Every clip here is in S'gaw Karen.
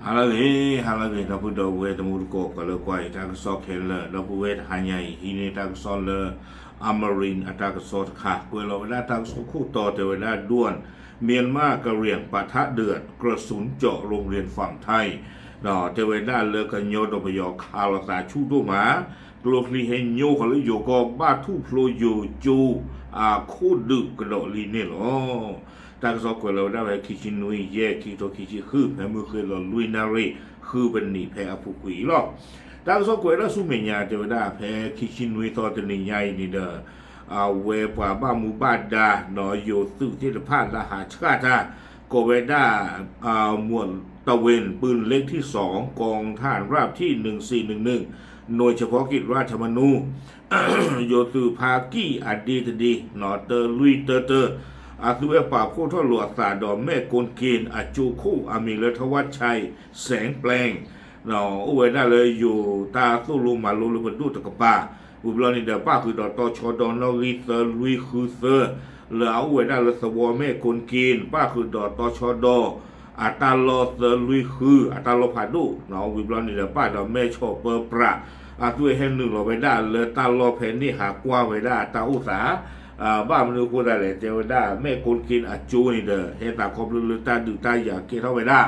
ဟါလၢအဂ့ၤ, ဟါလၢအဂ့ၤ ဒီပုၢ်ဒီဝဲၢ်တံၤသကိး ပှၤလၢကွၢ်အံၤတၢ်ကစီၣ်ခဲလၢာ်, ဒီပုၢ်ဝဲၢ်တဟါညါအံၤ ဟံးန့ၢ်တၢ်ကစီၣ်လၢ Amarin အတၢ်ကစီၣ်တခါ, ကွဲးလီၤဝဲဒၣ်တၢ်ကစီၣ်ခိၣ်တီတဲဝဲဒၣ် ด่วน မြန်မာ့ကရင် ပစ်ခတ်ဒုတ် กระสุนเจาะโรงเรียนฝั่งไทย ဒီးတဲဝဲဒၣ်လၢကညီဒီးပယီၤခးလိာ်သးဆူၣ်ဒိၣ်မး, ကျိချံဟဲညိကွံာ်လၢယိၤကီၢ် ဘၣ်ထူၣ်ဖျိယိၤကၠိ အခိၣ်ဒုးကဒီးလံန့ၣ်လီၤ. တၢ်ကစီၣ်ကွဲးလီၤဝဲဒၣ်ဖဲခံဆံနွံ ယဲၢ် ခံကထိခံဆံဃု ဖဲမုၢ်ဃ့ၢ်လီၤလွံၢ်နၣ်ရံၣ် ဃုပနံးဖဲအပူၤကွံာ်အံၤလီၤ. တၢ်ကစီၣ်ကွဲးဒၣ်ဆူမဲာ်ညါတဲဝဲဒၣ် ဖဲခံဆံနွံသီတနံၤညါအံၤန့ၣ်ဒီး အဝဲပှၤဘၣ်မူဘၣ်ဒါ ဒီးယိၤသုးသ့ၣ်တဖၣ်လၢဟးဆှၣ်တၢ် ကိးဝဲဒၣ် หมวดตะเวน ปืนเล็กที่สอง กองทหารราบที่หนึ่งสี่หนึ่งหนึ่ง หน่วยเฉพาะกิจราชธรรมนูญ ယိၤသုးဖါကံၣ်အဒ့တဒ့ တၢလွံၢ်တၢတၢ အသုဝဲပာ်ဖှိၣ်ထီၣ်လိာ်အသးဒီး แม่กลเกณฑ์အကၠိခိၣ်အမံၤလၢထီၣ်ဝၣ်ဆဲး แสงแปลง အိၣ်ဝဲဒၣ်လၢယိၤတၢ်သိၣ်လိမၤလိလၢပဒိၣ်တကပၤ, ဝံၤဘျီန့ၣ်ဒီး ပၣ်ဃုာ်ဒီးတီဆှီဒီနီၣ်ဂံၢ်သၢလွံၢ်ဃုသၢ လၢအအိၣ်ဝဲဒၣ်လၢသဝီ แม่กลเกณฑ์ ပၣ်ဃုာ်ဒီးတီဆှီဒီ အတၢ်လီၢ်သၢလွံၢ်ဃု အတၢ်လီၢ်ဖးဒိၣ်, ဝံၤဘျီန့ၣ်ဒီး ပၣ်ဒီးမဲၢ်ဆီးပၢပြး အသုဝဲဟဲနုာ်လီၤဝဲဒၣ်လၢတၢ်လီၢ်ဖဲန့ၣ် ဟးကွၢ်ဝဲဒၣ်အတၢ်အိၣ်သး ဘၣ်မနုၤအဃိသတးလဲၣ် တဲဝဲဒၣ် แม่กลเกณฑ์အကၠိန့ၣ်ဒီး ဟဲသးခီဖျိလၢတၢ်ဒုးတၢ်ယၤကဲထီၣ်ဝဲဒၣ်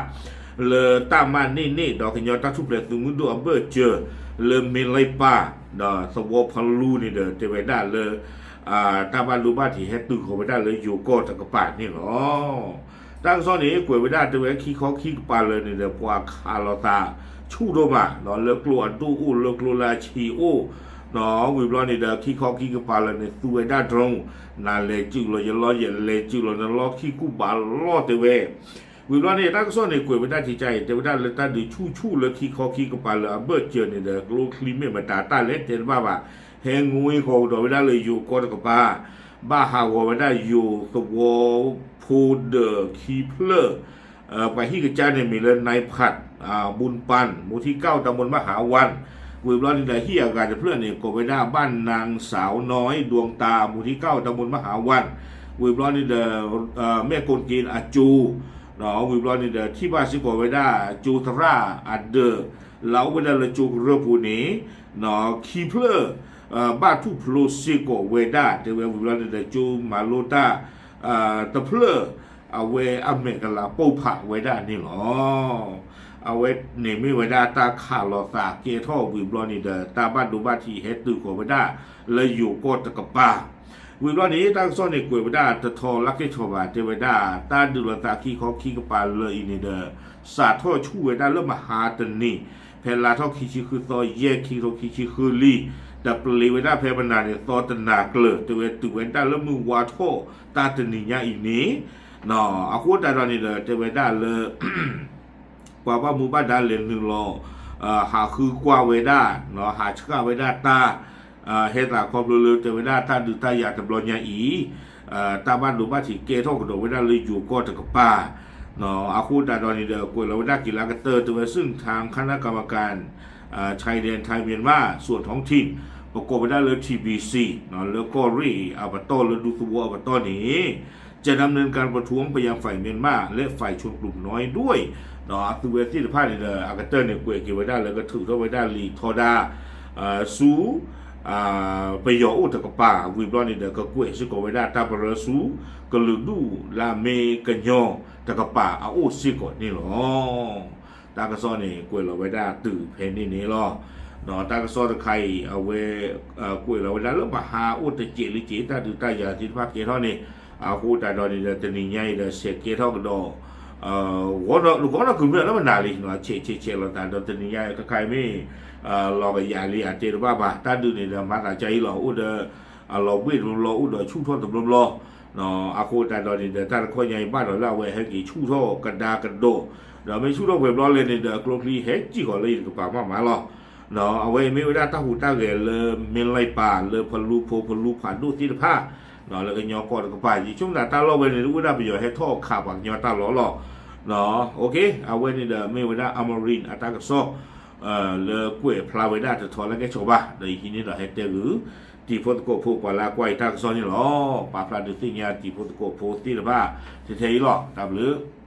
လၢတၢ်မၤန့ၢ်န့ၣ်ဒီးကညီတၢ်ထူၣ်ဖျဲးသုးမုၢ်ဒိၣ်အဘၢၣ်စၢၤ လၢမ့လ့ပၢ် ဒီးသဝီဖလူန့ၣ်ဒီး တဲဝဲဒၣ်လၢ တၢ်ဘၣ်ဒိဘၣ်ထံးဟဲတုၤဃီၤဝဲဒၣ်လၢယိၤကီၢ်တကပၤန့ၣ်လီၤ. တၢ်ကစီၣ်န့ၣ် ကွဲးဝဲဒၣ်တဲဝဲခံခီခံကပၤလၢာ်န့ၣ်ဒီး ပှၤခးလိာ်သးဆူၣ်ဒိၣ်မး လၢကျိအဒိၣ်အိၣ် လၢကျိလၢအဆံးအိၣ် ဝံၤဘျီန့ၣ်ဒီး ခံခီခံကပၤလၢာ်န့ၣ် သူဝဲဒၣ် drone နၤလဲၤစုာ်လီၤယလီၢ် ယလဲၤစုာ်လီၤနလီၢ် ခံကူဘးလီၢ်တဲဝဲ ဝံၤဘျီန့ၣ် တၢ်ကစီၣ်န့ၣ် ကွဲးဝဲဒၣ်ကကါအံၤ တဲဝဲဒၣ်လၢတၢ်ဒုးဆူၣ်ဆူၣ်လၢခံခီခံကပၤလၢာ်အဘၢၣ်စၢၤန့ၣ်ဒီး ကျိချံမ့ၢ်မတၤတၢ်လဲၣ်တဲတဘၣ်ဘၣ် ဟဲငွ့ဃီၤကဒီးဝဲဒၣ်လၢယိၤကီၢ်တကပၤ ဘၣ်ဟးဂီၤဝဲဒၣ်ယိၤသဝီဖိဒီးခံဖျၢၣ် ပှၤဟံၣ်ကစၢ်န့ၣ်မ့ၢ်လၢ นายพัน บุญปัน หมู่ที่เก้า ตำบลมหาวัน ဝံၤဘျီန့ၣ်ဒီးဟံၣ်အဂၤတဖျၢၣ်န့ၣ် ကိးဝဲဒၣ် บ้านนางสาวน้อยดวงตา หมู่ที่เก้า ตำบลมหาวัน ဝံၤဘျီန့ၣ်ဒီး แม่กลเกณฑ์အကၠိ ဝံၤဘျီန့ၣ်ဒီး ထံၣ်ဘၣ်စ့ၢ်ကီးဝဲဒၣ် ကၠိသရၣ်အဒၢး လၢအအိၣ်ဝဲဒၣ်လၢကၠိကရၢၢ်ပူၤန့ၣ် ခံဖျၢၣ် ဘၣ်ထူၣ်ဖျိစ့ၢ်ကီးဝဲဒၣ် တဲဝဲဝံၤဘျီန့ၣ်ဒီး ကၠိမၤလိတၢ် တဖျၢၣ် အဝဲအမဲာ်ကလၤပိၢ်ဖးဝဲဒၣ်န့ၣ်လီၤ. အဝဲန့ၣ်မ့ၢ်ဝဲဒၣ်တၢ်ခးလိာ်သးကဲထီၣ်ဝံၤဘျီန့ၣ်ဒီး တၢ်ဘၣ်ဒိဘၣ်ထံးဟဲတုၤဃီၤဝဲဒၣ် လၢယိၤကီၢ်တကပၤ ဝံၤဘျီန့ၣ် တၢ်ကစီၣ်န့ၣ်ကွဲးဝဲဒၣ်တထီလၢကဲၣ်ဆိးဘၣ် တဲဝဲဒၣ် တၢ်ဒုးလိာ်သးခံခီခံကပၤလၢာ်အံၤန့ၣ်ဒီး စးထီၣ်ဆူၣ်ဝဲဒၣ်လၢမဟါတနံၤ ဖဲလါထီၣ်ခံဆံဃုသီ ယဲၢ် ခံကထိခံဆံဃုလံ တပျ့ၤဝဲဒၣ်ဖဲပနၤန့ၣ် သီတနၤကျၢၤ တဲဝဲတုၤဝဲဒၣ်လၢမုၢ်ဝါထီၣ်တၢ်တနံၤညါအံၤန့ၣ် အဃိသတးဒီးန့ၣ်ဒီး တဲဝဲဒၣ်လၢ ပှၤဘၣ်မူဘၣ်ဒါလဲၤနုာ်လီၤ ဟးဃုကွၢ်ဝဲဒၣ် ဟးဆှၣ်ဝဲဒၣ်တၢ် ဟဲသးခီဖျိလၢတဲဝဲဒၣ်တၢ်ဒုးတၢ်ယၤတဘျီညါအံၤ တၢ်ဘၣ်ဒိဘၣ်ထံးကဲထီၣ်ကဒီးဝဲဒၣ်လၢယိၤကီၢ်တကပၤ အဃိသတးဒီးန့ၣ်ဒီး ကွဲးလီၤဝဲဒၣ်က့ၤလၢကတၢၢ် တဲဝဲ ซึ่งทางคณะกรรมการ ชายแดนไทยเมียนมาส่วนท้องถิ่น ပကိးဝဲဒၣ်လၢ ထံၣ်ဘံၣ်စံၣ် လၢကီၢ်ရ့ၣ်အပတီၢ်လၢဒူသဝီအပတီၢ်န့ၣ် จะดำเนินการประท้วงไปยังฝ่ายเมียนมาและฝ่ายชนกลุ่มน้อยด้วย ဒီးအသုဝဲသ့ၣ်တဖၣ်န့ၣ်ဒီး အကတၢၢ်န့ၣ်ကွဲးက့ၤဝဲဒၣ်လၢကထုးထီၣ်ဝဲဒၣ်လံာ်ထီဒါ ဆူ ပယီၤအိၣ်တကပၤ ဝံၤဘျီန့ၣ်ဒီး ကကွဲးစ့ၢ်ကီးဝဲဒၣ်တၢ်ပရၢဆူ ကလုာ်ဒူၣ်လၢအမ့ၢ်ကညီတကပၤအအိၣ်စ့ၢ်ကီးန့ၣ်လီၤ. တၢ်ကစီၣ်န့ၣ် ကွဲးလီၤဝဲဒၣ်တုၤဖဲန့ၣ်န့ၣ်လီၤ. ဒီးတၢ်ကစီၣ်တခါအံၤ အဝဲ ကွဲးလီၤဝဲဒၣ်လၢမဟါအိၣ်တစဲးလံစဲး တၢ်ဒုးတၢ်ယၤသ့ၣ်တဖၣ်ကဲထီၣ်န့ၣ် အဃိသတးဒီးန့ၣ်ဒီး တနံၤညါအံၤဒီး ဆဲးကဲထီၣ်ကဒီး ဂီၤနီၢ်ကုၤမ့ၢ်လၢမနၤလံ ဆဲးဆဲးဆဲးလိာ်သးဒီး တနံၤညါအံၤ ခဲခါအံၤမ့ၢ် လီၤကယၤလံ အတဲတဘၣ်ဘၣ် တၢ်ဒုးန့ၣ်ဒီး မၤသးကါအံၤလီၤ အိၣ်ဒီး အလီၤဘှ့ၣ်တဘျီဘျီ အိၣ်ဒီးဆူၣ်ထီၣ်တဘျီဘျီ အဃိသတးဒီးန့ၣ်ဒီး တၢ်တခီညါအံၤဘၣ်ဒီးလၢအဝဲဟဲက့ၤဆူၣ်ထီၣ်ကဒါကဒီး ဒီးမ့ၢ်ဆူၣ်ထီၣ်ပှဲၤဘျီလဲၣ်န့ၣ်ဒီး ကျိချံဟဲစံၣ်ဃီၤလၢယတကပၤမးမးလီၤ. အဝဲအံၤမ့ၢ်ဝဲဒၣ်တၢ်ဟူးတၢ်ဂဲၤလၢ မ့လ့ပၢ် လၢဖလူဖိဖလူဖးဒိၣ်သ့ၣ်တဖၣ် လၢကညီကီၢ်တကပၤ ယဆိကမိၣ်တၢ်လီၢ်ဝဲန့ၣ် အိၣ်ဝဲဒၣ်ပယီၤဟဲထီၣ်ခးပှၤကညီတၢ်လီၢ်လီၤ. အဝဲန့ၣ်ဒီးမ့ၢ်ဝဲဒၣ် Amarin အတၢ်ကစီၣ် လၢကွဲးဖျါဝဲဒၣ်တထီလၢကဲၣ်ဆိးဘၣ် ဒီးယဟံးန့ၢ်ဒီးဟဲတဲဂုာ် တံၤဖိသကိးဖိပှၤလၢအကွၢ်ယတၢ်ကစီၣ်န့ၣ်လီၤ. ပာ်ဖျါဒုးသ့ၣ်ညါတံၤဖိသကိးဖိသ့ၣ်တဖၣ် ထဲထဲအံၤလီၤ. တၢ်ဘျုး